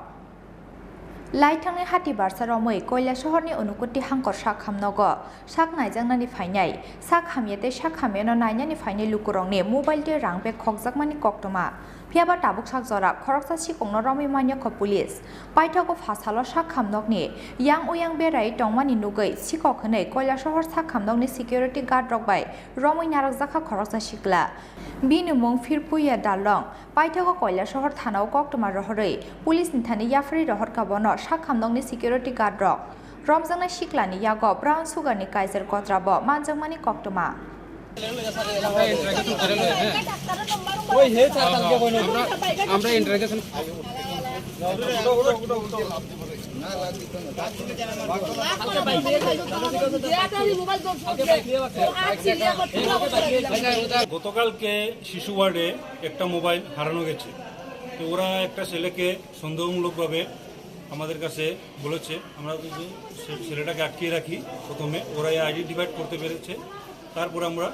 Laithangni hati barsa romwi Koilasohorni Unukuti hangkor sak khamnogo sak naijaknani phainai, sak hamya tei sak hamyano nainani phainai lukurokni mobile tei rang bag khokjakmani koktwma. Phiyaba tabuk sak jora khoroksa sikokno romwi manyakho police. Paithago phasalo sak khamnokni yang uyang berai tongmani nugwi sikok hwnwi Koilasohor sak khamnokni security guard rok bai romwi narwkjakha khoroksa sikla. Bini mung Phirpuya Darlong. Paithago Koilasohor thanao koktwma rohorwi police ni thani yapharwi rohorkha bono sak khamnokni security guard rok. Romjaknai siklani yago brown sugar ni kaiser kotrabo manjakmani koktwma. আমরা ইন্টারোগেশন গতকালকে শিশু ওয়ার্ডে একটা মোবাইল হারানো গেছে। তো ওরা একটা ছেলেকে সন্দেহমূলকভাবে আমাদের কাছে বলেছে, আমরা তো সে ছেলেটাকে আটকিয়ে রাখি প্রথমে, ওরা আইডেন্টিফাইড করতে পেরেছে, তারপরে আমরা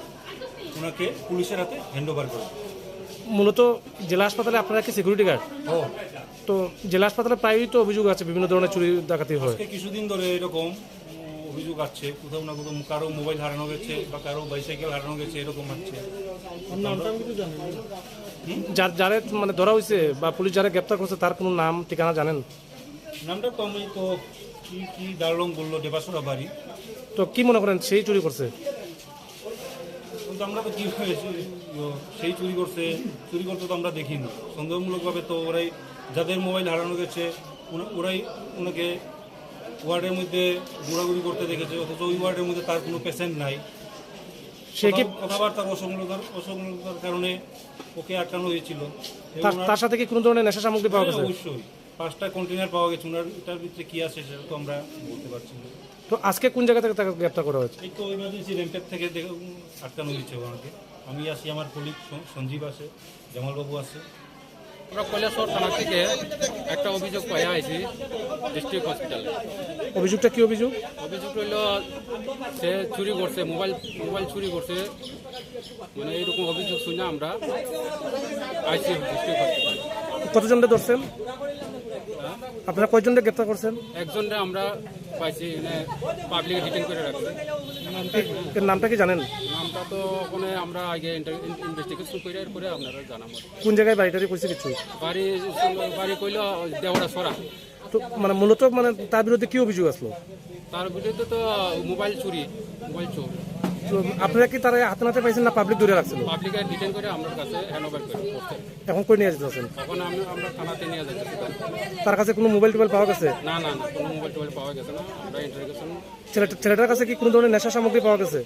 ওনাকে পুলিশের হাতে হ্যান্ড ওভার করি। মূলত জেলা হাসপাতালে আপনারা কি সিকিউরিটি গার্ড? ও তো জেলা হাসপাতালে প্রায়ই তো অভিযোগ আছে, বিভিন্ন ধরনের চুরি ডাকাতি হয়। আজকে কিছুদিন ধরে এরকম অভিযোগ আসছে, কোথাও না কোথাও কারো মোবাইল হারানো গেছে বা কারো বাইসাইকেল হারানো গেছে, এরকম আসছে। নামটা আমি কিছু জানি না। যার যারে মানে ধরা হয়েছে বা পুলিশ যারা গ্রেপ্তার করছে, তার কোনো নাম ঠিকানা জানেন? নামটা তো আমি তো কি কি দারলং বললো, ডেপাসুরা বাড়ি। তো কি মনে করেন সেই চুরি করছে? কিন্তু আমরা তো কি হয়েছে, সেই চুরি করছে, চুরি করতে তো আমরা দেখিনি। সন্দেহমূলকভাবে তো ওরাই, যাদের মোবাইল হারানো গেছে, ওরা- ওরাই ওনাকে ওয়ার্ডের মধ্যে ঘোরাঘুরি করতে দেখেছে, অথচ ওই ওয়ার্ডের মধ্যে তার কোনো পেশেন্ট নাই। সে কি কথা- কথাবার্তার অসংলগ্নতার অসংলগ্নতার কারণে ওকে আটকানো হয়েছিল। এবং তার ওনার- তার সাথে কি কোনো ধরনের নেশা সামগ্রী পাওয়া হ্যাঁ, গেছে? অবশ্যই। পাঁচটা কন্টেইনার পাওয়া গেছে, ওনার এটার ভিতরে কি আছে সেটা তো আমরা বলতে পারছি না। তো আজকে কোন জায়গা থেকে তাকে গ্রেপ্তার করা হয়েছে? এই তো ইমার্জেন্সি র্যাম্পের থেকে দেখ- আটকানো হয়েছে ওনাকে। আমি আছি, আমার কলিগ সঞ্জীব আছে, জামালবাবু আছে। আমরা কৈলাসহর থানা থেকে একটা অভিযোগ পাইয়া আইছি ডিস্ট্রিক্ট হসপিটালে। অভিযোগটা কি অভিযোগ? অভিযোগ হইল, সে চুরি করছে, মোবাইল মোবাইল চুরি করছে, মানে এইরকম অভিযোগ শুনে আমরা আইছি ডিস্ট্রিক্ট হসপিটালে। কতজনকে ধরছেন? আপনারা কয়জনকে গ্রেপ্তার করছেন? একজনরে আমরা পাইছি, মানে পাবলিকে ডিটেইন করে রাখছে। এর নামটা কি জানেন? নামটা তো ওখানে আমরা আগে ইনভেস্টিগেশন করে এরপরে আপনারা জানাবো। কোন জায়গায় বাড়িটারি কইছে কিছু? বাড়ি, বাড়ি কইলো দেওড়া সরা। তো মানে মূলত মানে তার বিরুদ্ধে কি অভিযোগ আসলো? তার বিরুদ্ধে তো মোবাইল চুরি, মোবাইল চোর। তো আপনারা কি তারা হাতে নাতে পাইছেন না পাবলিক ধরে রাখছিল? পাবলিকে ডিটেইন করে আমরার কাছে হ্যান্ড ওভার করে করছে। এখন কই নিয়ে যেতে আছেন? এখন আমরা, আমরা থানাতে নিয়ে যাইতেছি তারা। তার কাছে কোনো মোবাইল টোবাইল পাওয়া গেছে? না, না, না, কোনো মোবাইল টোবাইল পাওয়া গেছে না। আমরা ইন্টারোগেশন ছেলেটা, ছেলেটার কাছে কি কোনো ধরনের নেশা সামগ্রী পাওয়া গেছে?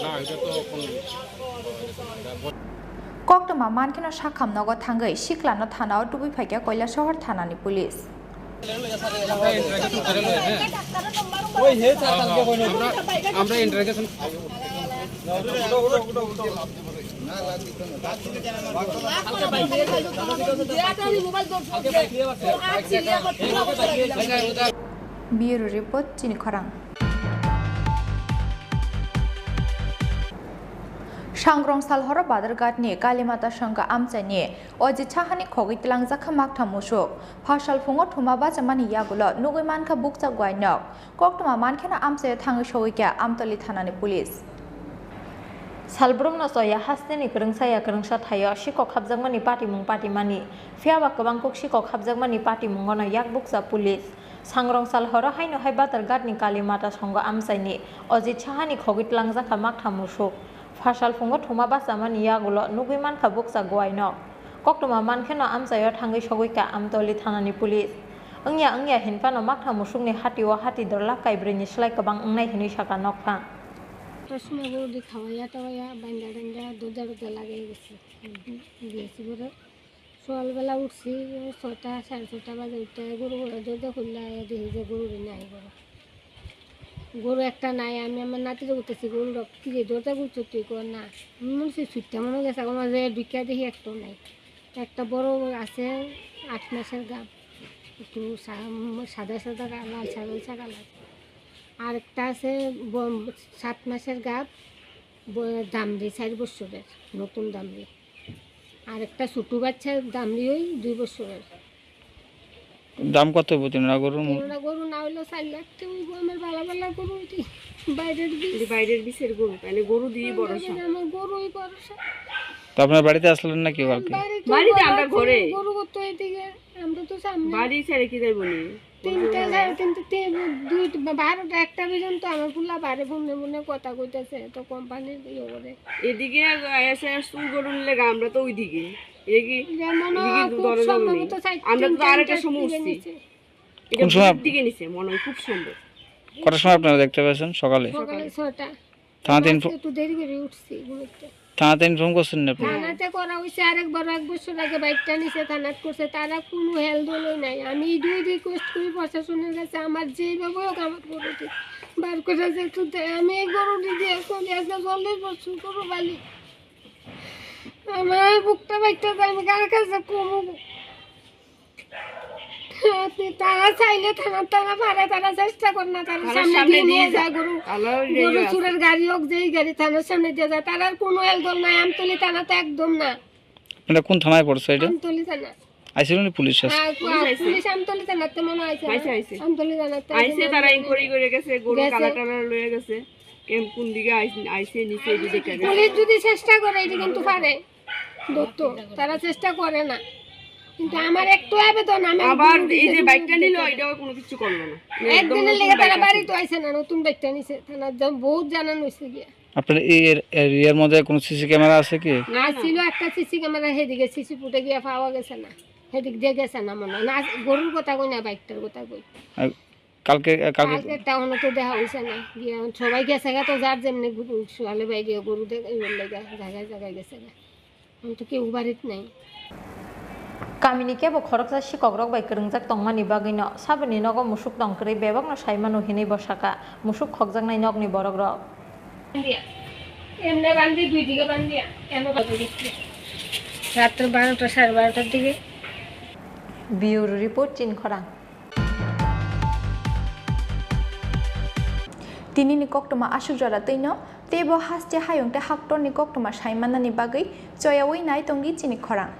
না, এটা তো কোনো Koktwma mankheno sakham nogo thangwi siklano thanao tubui phaikha Koilasohor thanani police. আমরা ইন্টারোগেশন করে লই, হ্যাঁ। আমরা, আমরা interrogation Bureau report, Chini Khorang. Sangrong sal horo Badharghat ni Kalimata songkha amchaini Ojit Sahani khogwi tlangjak kha maktham musuk. Phasal phungo thuma bachamani yagulo nugwi mankha bukcha guainok. Koktwma mankheno amchaio thangwi sogwi kha Amtoli thanani police. Salbrumno choya hasteni kwrwngsa ya kwrwngsa thaio sikok hapjakmani patimung patimani. Phiyaba kwbang kuk sikok hapjakmani patimungono yak bukcha police. Sangrong sal horo haino hai Badharghat ni Kali Mata songo amchaini Ojit Sahani khogwi tlangjak kha maktham musuk. Phasal phungo thuma bachamani yagulo nugwi mankha bukcha guainok. Koktwma mankheno amchaio thangwi sogwi kha Amtoli thanani police. Wngya wngya hinphano maktham musukni hatio hati dorlak kaibrwini slai kwbang wngnai hinwi sakha nokphang. Chosma guru di khawaya tawaya banda danda doda doda lagai gesi. Gesi boro. সকালবেলা উঠছি, ওই ছয়টা, সাড়ে ছয়টা বাজে উঠে গরু ঘরে দরজা খুললে আয়া দেখি যে গরু নাই ঘরে। গরু একটা নাই, আমি আমার নাতিরে উঠেছি, "গরু রক-, কি রে, দরজা খুলছো তুই?" কয়, "না।" আমি মনে হচ্ছে ছুটতে মনে গেছে, আমার যে ঢুকিয়া দেখি একটাও নাই। একটা বড় আছে, আট মাসের গাব, একটু সা-, সাদা সাদা কা-, লালচা লালচা কালার। আর একটা আছে ব-, সাত মাসের গাব, ব-, দামড়ি, চার বছরের, নতুন দামড়ি। আর একটা ছোট বাচ্চা দামড়ি ওই দুই বছরের। দাম কত হইব তিনটা গরুর মূল? তিনটা গরু না হইলেও চার লাখ টাকা হইব। আমার বালা বালা গরু ওইটি বাইরের বীজ। এটি বাইরের বীজের গরু, তাহলে গরু দিয়ে ভরসা। আমার গরুই ভরসা। তো আপনার বাড়িতে আসলেন না কেউ কালকে? বাড়িতে বাড়িতে আমরা আসলে ঘরে। গরু করতো এদিকে, আমরা তো সামনে। বাড়ি ছেড়ে কি যাইব নি? তিনটা, সাড়ে তিনটা, তি-, দুইটা, বা-, বারোটা, একটা পর্যন্ত আমার পোলা বারে ফোনে ফোনে কথা কইতেছে, তো কোম্পানির ইয়ে করে। এদিকে এসে চুর করে নিলে গা, আমরা তো ওইদিকে। এদিকে, যেমন এদিকে খুব দরজা সম্ভবত নেই। চারটা, আমরা তো তিনটা, আরেকটা সময় চারটা উঠছি। নিচে। এটা কোন সময় ভোরের দিকে নিচে, মনে হয় খুব সম্ভব। কটার সময় আপনারা দেখতে পেয়েছেন? সকালে? সকালে ছয়টা। থানাতে বাস ইনফো-, একটু দেরি করে উঠছি ঘুমাইতে। থানাতে ইনফর্ম করছেন না আপনি? থানাতে করা হয়েছে আরেকবার, এক বছর আগে বাইকটা নিচে থানাত করছে, তারা কোনো হেলদোলই নাই। আমি এটাই রিকোয়েস্ট করি প্রশাসনের কাছে, আমার যেইভাবে হোক আমার গরুটি বার করে যে একটু দেয়। আমি এই গরুটি দিয়ে চলি, আজকে চল্লিশ বছর গরু পালি। আমার বুকটা বাইকটা আমি কার কাছে কমবো? আপনি তারা চাইলে থানা, তারা পারে, তারা চেষ্টা করে না, তারা থানার সামনে সামনে দিয়ে দিয়ে নিয়ে যায়। যায় গরু, তাহলে গরু চুরের গাড়ি হোক, যেই গাড়ি থানার সামনে দিয়ে যায়, তারার কোনো হেলদোল নাই। আমতলি থানা তো একদম না। এটা কোন থানায় পড়ছে এটা? আমতলি থানা। আইছিল নি পুলিশ আজকে? হ্যাঁ, পুলিশ আইছে। পুলিশ আমতলি থানাতে মনে হয় আইছে না? আইছে, আইছে। আমতলি থানাতে আইছে, আইছে, তারা ইনকোয়ারি করে গেছে, গরু গেছে। কালা টালা লয়ে গেছে। কেম কোন দিকে আইস-, আইছে নিচে এই যে দেখে গেছে। পুলিশ যদি চেষ্টা করে, এটা কিন্তু পারে। ধরতো, তারা চেষ্টা করে না। কিন্তু আমার একটু আবেদন, আমি আবার গরু এই যে দিতে বাইকটা নিল, দিতে এটাও কোনো কিছু করলো না। মানে একদম একদিনের নতুন লেগে বাইক তারা আছে। বাড়ি তো আইছে না, নতুন বাইকটা নিছে। থানার জম-, বহুত জানানো হয়েছে গিয়া। আপনার এই এর-, এরিয়ার মধ্যে কোনো সিসি ক্যামেরা আছে কি? না, না। ছিল একটা সিসি ক্যামেরা, সেদিকে সিসি ফুটে গিয়া পাওয়া গেছে না, সেদিক দিয়ে গেছে না মনে হয়। না, গরুর কথা কই না, বাইকটার কথা কই। আর কালকে, আহ, কালকে কালকে টাউনে তো দেখা হইছে না। গিয়া সবাই গেছে গা তো যার যেমনি গু-, সোয়ালে বাইরে গরু দেখ-, এই বললে গা, জায়গায় জায়গায় গেছে গা। এখন তো কেউ বাড়িতে নাই। Kamini kebo khoroksa sikokrok bai kwrwngjak tongmani bagwino saboni nogo musuk tong kwrwi bebakno sai mano hinwi bo sakha musuk khokjaknai nokni borokrok. রাত্র বারোটা, সাড়ে বারোটার দিকে। Bureau report, Chini Khorang. Tinini koktwma aswk jora twino, teibo haste hayung tei haktorni koktwma sai mannani bagwi choyaui nai tongdi Chini Khorang.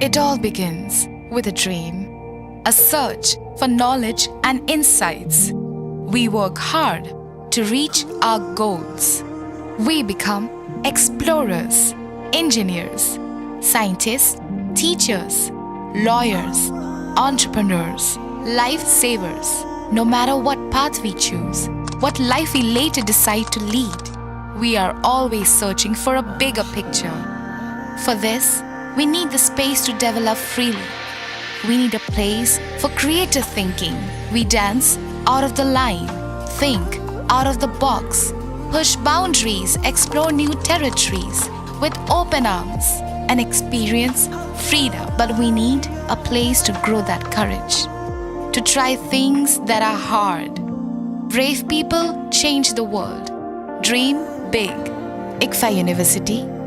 It all begins with a dream, a search for knowledge and insights. We work hard to reach our goals. We become explorers, engineers, scientists, teachers, lawyers, entrepreneurs, lifesavers. No matter what path we choose, what life we later decide to lead, we are always searching for a bigger picture. For this, we need the space to develop freely. We need a place for creative thinking. We dance out of the line, think out of the box, push boundaries, explore new territories with open arms, and experience freedom. But we need a place to grow that courage, to try things that are hard. Brave people change the world. Dream big. ICFAI University